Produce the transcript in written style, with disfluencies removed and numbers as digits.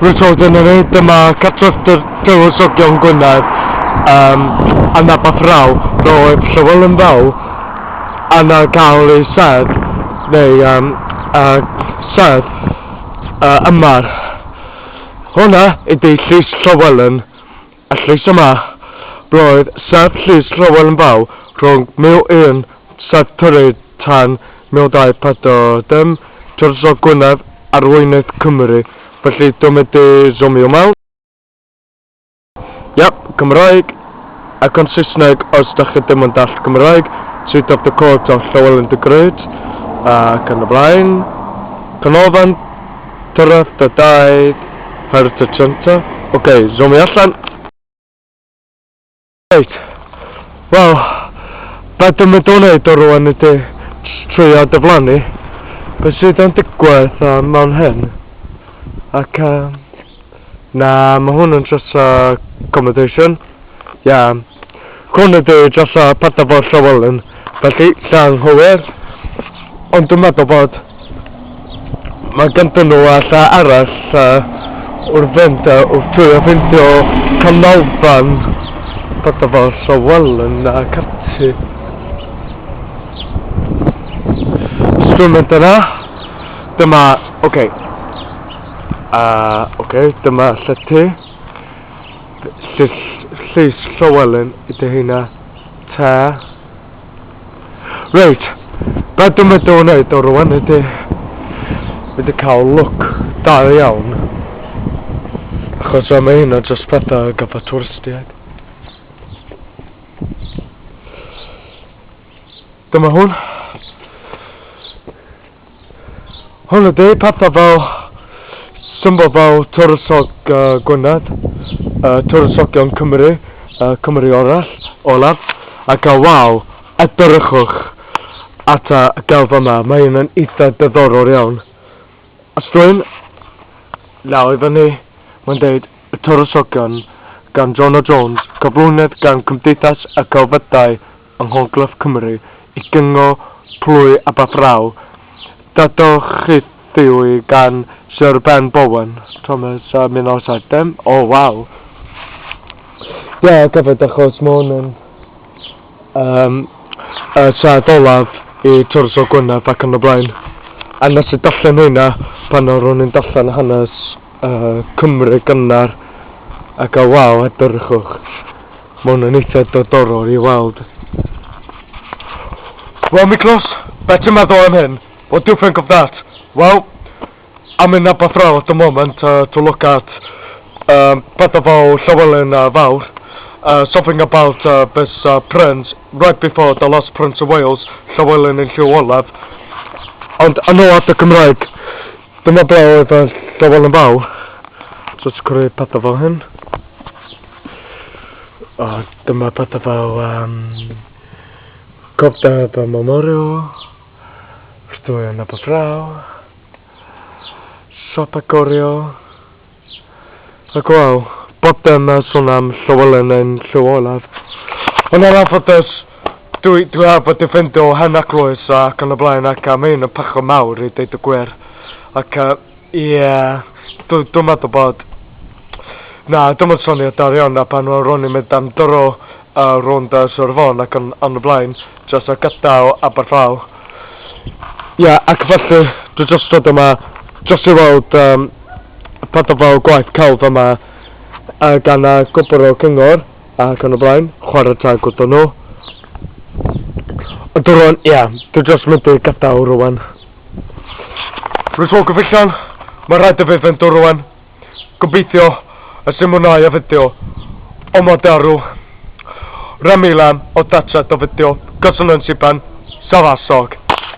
Rwy'n dyna ni, dyma cartref Tywysogion Gwynedd yn Aberffraw. Roedd Llywelyn Fawr yna gael ei sedd, neu sedd yma. Hwna ydy Llys Llywelyn, y llys yma. Roedd sedd Llys Llywelyn Fawr rhwng 1173 tan 1240, Tywysog Gwynedd, arweinydd Cymru. Felly dwi'n mynd i zoomio mewn. Yep, Cymraeg ac yn Saesneg os da chi ddim yn dallt Cymraeg. Seat of the Court of Llywelyn the Great ac yn y blaen. Canolfan Treftadaeth Heritage Centre. Oce, okay, zoomio allan. Reit, wel, be dwi'n mynd o wneud o rwan ydy trio diflannu be sydd yn digwydd mewn hyn. Ac, na, mae hwn yn just accommodation. Ia, yeah. Hwn ydy just pethau fel Llywelyn, felly lle anghywir. Ond dwi'n meddwl bod mae ganddyn nhw lle arall wrth fynd, wrth trio ffeindio canolfan pethau fel Llywelyn ac ati. Os dwi'n mynd yna, dyma, oce, okay. Oce, okay, dyma llety. Llys Llywelyn ydy heina. Te. Reit, be dwi'n mynd o wneud o rwan ydy mynd i cael look da iawn. Achos mae hynna jyst pethau ar gyfer twristiaid. Dyma hwn. Hwn ydy pethau fel symbol fel Tywysog Gwynedd, Tywysogion Cymru, Cymru orall, olaf, ac a waw, edrychwch at y gelf yma, mae hyn yn eitha diddorol iawn. Os dwi'n lawr i fyny, mae'n deud y Tywysogion gan John O Jones, cyflwynydd gan Cymdeithas y Celfyddau yng Nghogledd Cymru i Gyngor Plwy Aberffraw, dadorchuddiwyd gan Syr Ben Bowen, Thomas 1970. O, waw! Ie, yeah, gyfyd achos mae hwn yn y sad olaf i Tywysog Gwynedd ac yn y blaen. A nes i darllen hynna pan oeddwn i'n darllen hanes Cymru gynnar ac o waw, edrychwch. Mae hwn yn eitha diddorol i weld. Wel, Miklos, be ti'n meddwl am hyn? What do you think of that? Well, I'm in Aberffraw at the moment to look at pethau fel Llywelyn Fawr. Something about this prince right before the last Prince of Wales, Llywelyn ein Llyw Olaf. Ond yn ôl at y Cymraeg, dyma ble oedd Llywelyn Fawr. Just creu pethau fel hyn. O, dyma pethau fel cofeb y memorial, Rydw yn Aberffraw, siop agorio, ac waw, bob dim yn sôn am Llywelyn ein Llyw Olaf. Ond yn anffodus, dwi ar fod i ffeindio hen eglwys ac yn y blaen ac mae hyn yn pechod mawr i deud y gwir. Ac ie, dwi'n meddwl bod... Na, dim ond syniad da iawn a pan ro'n i'n mynd am dro rownd Sir Fôn ac yn y blaen, jyst a gadael Aberffraw. Ie, yeah, ac felly, dwi jyst dod yma, jyst i weld pethau fel gwaith celf yma gan y gwbl o cyngor ac yn y blaen, chwarae teg gyda nhw. Ond rwan, ie, yeah, dwi jyst mynd i gadael rwan. Rwy'n sôn gyfeillion, mae rhaid i fi fynd o rwan. Gobeithio y sy'n mwynhau y fideo. Ond mae darw. Remilan o datset o fideo. Gyson yn Sipan. Safasog.